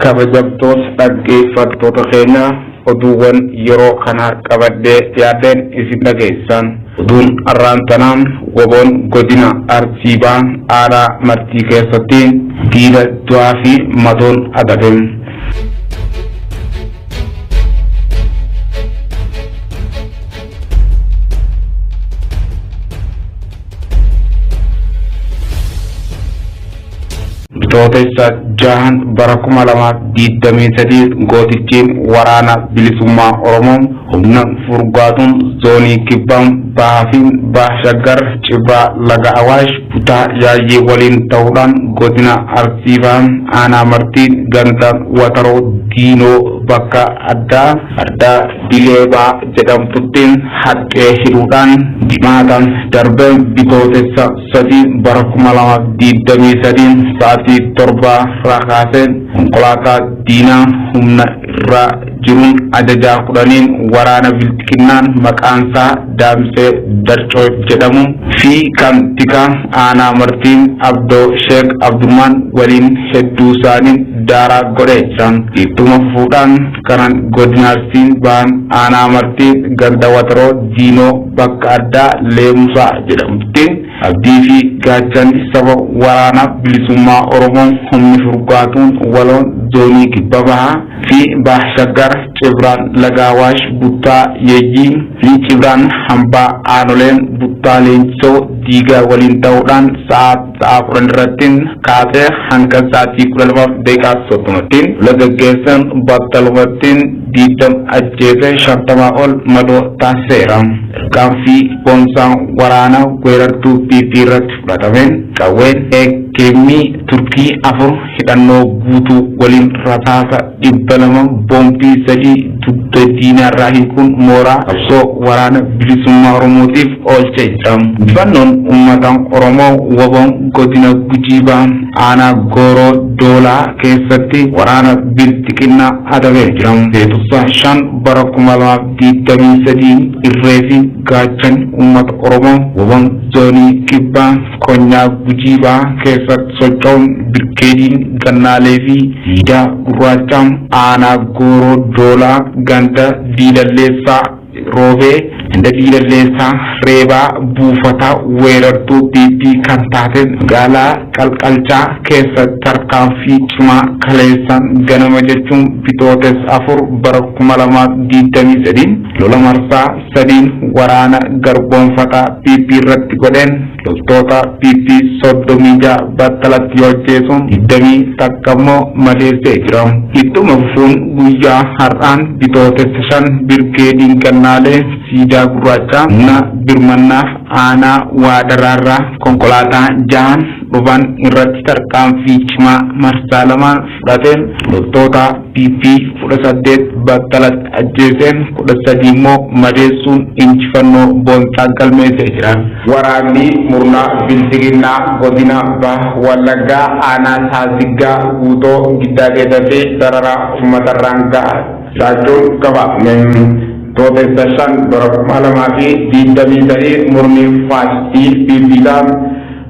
Kabajamtoota dhaggeeffattoota keenya, oduuwwan yeroo kana qabadhee dhiyaadheen isin dhageessan. Oduun har'aan tanaan WBOn godina Arsii Bahaa aanaa Martii keessatti diina du'aa fi madoon adabe. Bitootessa 6 bara 2023 gootichi waraana bilisummaa Oromoo humna furgaatuun zoonii kibbaa bahaa fi baha Shaggar Cibraa Laga Awaash kutaa Yaayyee waliin ta'uudhaan godina Arsii Bahaa aanaa Martii ganda Wataroo Diinoo bakka addaa addaa Dileebaa jedhamtutti haxxee hidhuudhaan jimaata darbe Bitootessa 3 bara 2023 sa'aatii 7 irraa kaasee konkolaataa diinaa humna irra jiruun ajajaa 10n waraana bilxiginnaan maqaansaa Daamsee Darcoo jedhamu fi kan tikaa aanaa Martiin Abdoo Sheek Abdurmaan waliin hedduu isaanii daaraa godhee jira. Ittuma fufuudhaan kanan godina Arsii Bahaan aanaa Martii ganda Wataroo Diinoo bakka addaa Leemusaa jedhamutti abdii fi gaachanni saba waraana bilisummaa Oromoo humni furgaatuun waloon zoonii kibba bahaa fi Baha Shaggar Cibraan Laga Awaash Buttaa Yeejjii fi Cibraan Hambaa aanoleen Buttaa Leenjisoo Diigaa waliin ta'uudhaan sa'aa sa'aa 10 irratti kaasee hanga sa'aatii 12:30tti lola gaggeessan battalumatti 20 ajjeesee 50 ol madoo taasiseera. Tarkaanfii boonsaa waraana weerartuu PP irratti fudhatameen qawween AKM Turkii 4 hidhannoo guutuu waliin rasaasa 200, boombii 3 dugda diinaarraa hiikuun mooraa qabsoo waraana bilisummaa Oromootiif oolchee jira. Injifannoon uummata Oromoo WBOn godina Gujii Bahaa aanaa Gooroo Doolaa keessatti waraana bilxiqinnaa adabee jira. Bitootessa 5 bara 2023 irree fi gaachanni uummata Oromoo WBOn zoonii kibbaa konyaa Gujii Bahaa keessatti socho'uun birgeediin Gannaalee fi Siidaa Gurraachaa aanaa Gooroo Doolaa ganda Diilalleessaa Roobee ganda Diilalleessaa Reebaa buufata weerartuu PP kan taate magaalaa Qalqalchaa keessatti tarkaanfii cimaa kaleessaan ganama jechuun Bitootessa 4 bara 2023 lola marsaa sadiin waraana garboomfataa PP irratti godheen loltoota PP 36 battalatti yoo ajjeesu 21 immoo madeessee jira. Ittuma fufuun guyyaa har'aan Bitootessa 5 birgeediin Gannaalee Siidaa Gurraachaa humna birmannaaf aanaa Waadaraarraa konkolaataa jahan dhufan irratti tarkaanfii cimaa marsaa lamaan fudhateen loltoota PP 18 battalatti ajjeeseen 13 immoo madeessuun injifannoo boonsaa galmeessee jira. Waraanni murna bilxiginnaa godina Baha Wallaggaa aanaa Saasiggaa Guutoo Giddaa keessatti dararaa uummatarraan gahaa jiraachuun gabaafame. Bitootessa 5 bara 2023 murni faashistii PPdhaan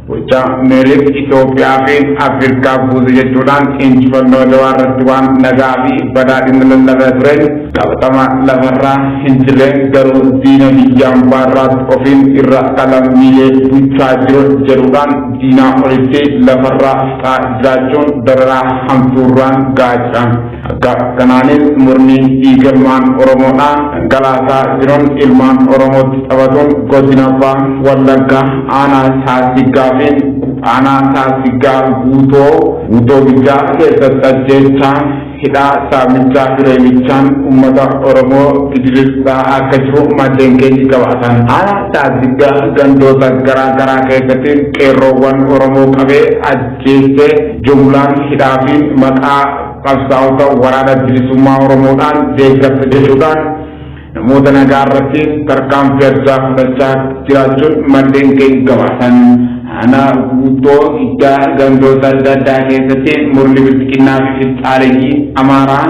Gocha Minilik Itoophiyaa fi Afrikaa buuse jechuudhaan injifannoo Adawaa irratti waan nagaa fi badhaadhina lallabaa tureen qabatama lafarraa hin jirreen garuu diina biyya ambaarraatti ofiin irra lammiilee bulchaa jiru jedhuudhaan diinaa olitti lafarraa fixaa jiraachuun dararaa hamtuurraan gahaa jira. Akka kanaanis murni dhiiga ilmaan Oromoodhaa dhangalaasaa jiruun ilmaan Oromootti taphatuun godina Baha Wallaggaa aanaa Saasiggaa fi aanaa Saasiggaa Guutoo Guutoo Giddaa keessatti ajjeechaa, hidhaa, saamichaa fi reebichaan uummata Oromoo gidirirsaa akka jiru maddeen keenya gabaasan. Aanaa Saasiggaa gandoota garaa garaa keessatti qeerroowwan Oromoo qabee ajjeessee jumlaan hidhaa fi maqaa qabsaa'ota waraana bilisummaa Oromoodhaan deeggarsa jechuudhaan namoota nagaa irratti tarkaanfii addaa fudhachaa jiraachuun maddeen keenya gabaasan. Aanaa Guuttoo Giddaa gandoota adda addaa keessatti murni bilxiginnaa fi finxaaleyyii Amaaraa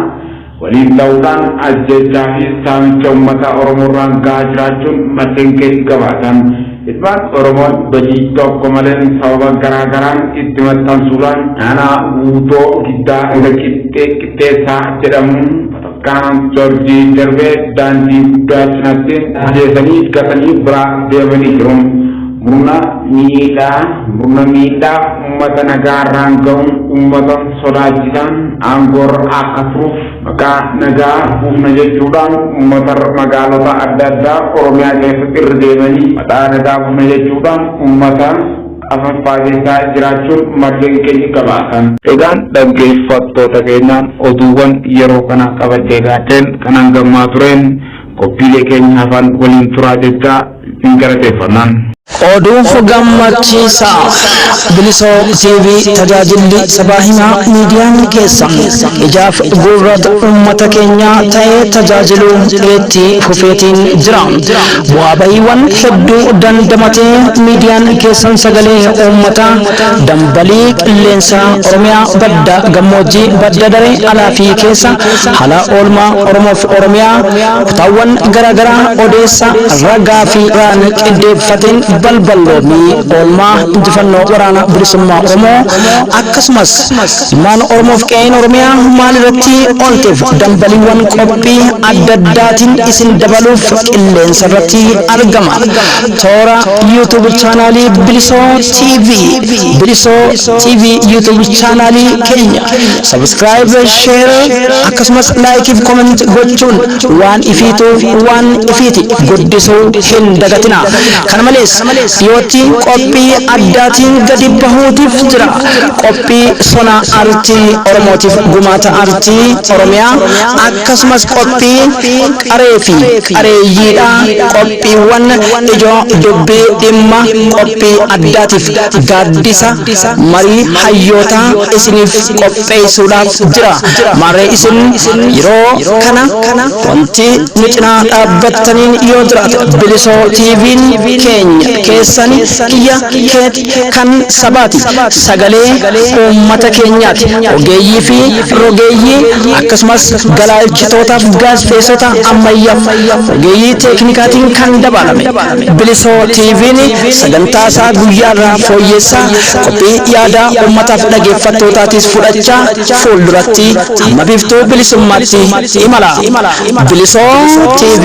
waliin ta'uudhaan ajjeechaa fi saamicha uummata Oromoorraan gahaa jiraachuun maddeen keenya gabaasan. Ilmaan Oromoon badii tokko malee sababa garaa garaan itti maxxansuudhaan aanaa Guutoo Giddaa hanga Qixxee Qixxeessaa jedhamuun bataskaana Joorjii darbee daandii guddaa cinatti ajjeesanii gatanii biraa deemanii jiru. Murna miidhaa murna miidhaa uummata nagaa irraan ga'uun uummata sodaachisaan aangoorra akka turuuf maqaa nagaa buufna jechuudhaan uummata magaalota adda addaa Oromiyaa keessatti irra deemanii maqaa nagaa buufna jechuudhaan uummata afanfaajessaa jiraachuun maddeen keenya gabaasan. Egaan dhaggeeffattoota keenyaan oduuwwan yeroo kana qabadhee gaadheen kanan gammaa tureen qophiilee keenya hafan waliin turaa jechaa isin galateeffannaan. Oduuf gammachiisaa Bilisoo TV tajaajilli sabaa himaa miidiyaan keessan ijaaf gurra uummata keenyaa ta'ee tajaajiluu itti fufeetiin jira. Bu'aa bahiiwwan hedduu dandamatee miidiyaan keessan sagalee uummataa dambalii qilleensaa Oromiyaa badda gammoojjii badda daree alaa fi keessa haala oolmaa Oromoof Oromiyaa kutaawwan garaagaraa odeessa ragaa fi raan qindeeffateen balballoomii oolmaa injifannoo waraana bilisummaa Oromoo akkasumas ilmaan Oromoof qe'een Oromiyaa maal irratti oolteef dambaliiwwan qophii adda addaatiin isin dabaluuf qilleensa irratti argama. Toora YouTube chaanaalii Bilisoo TV, Bilisoo TV YouTube chaanaalii keenya subscribe, share akkasumas like fi comment gochuun waan ifiitu waan ifiiti guddisuu hin dagatina. Kana malees dhiyootti qophii addaatiin gadi bahuutiif jira. Qophii sona artii Oromootiif gumaata artii Oromiyaa akkasumas qophii qaree fi qareeyyiidha. Qophiiwwan ijoo dubbii dhimma qophii addaatiif gaaddisa marii hayyootaa isiniif qopheessuudhaaf jira. Maarree isin yeroo kana wanti nu cinaa dhaabbattaniin yoo jiraate Bilisoo TV'n keenya keessan kiyya keeti kan sabaati sagalee uummata keenyaati. Ogeeyyii fi rogeeyyii akkasumas galaalchitootaaf gaazexeessota ammayyaaf ogeeyyii teeknikaatiin kan dabalame Bilisoo TV'n sagantaa isaa guyyaarraa fooyyessaa qophii yaadaa uummataaf dhaggeeffattootaatiis fudhachaa fuulduratti hamma biiftuu bilisummaatti imala. Bilisoo TV.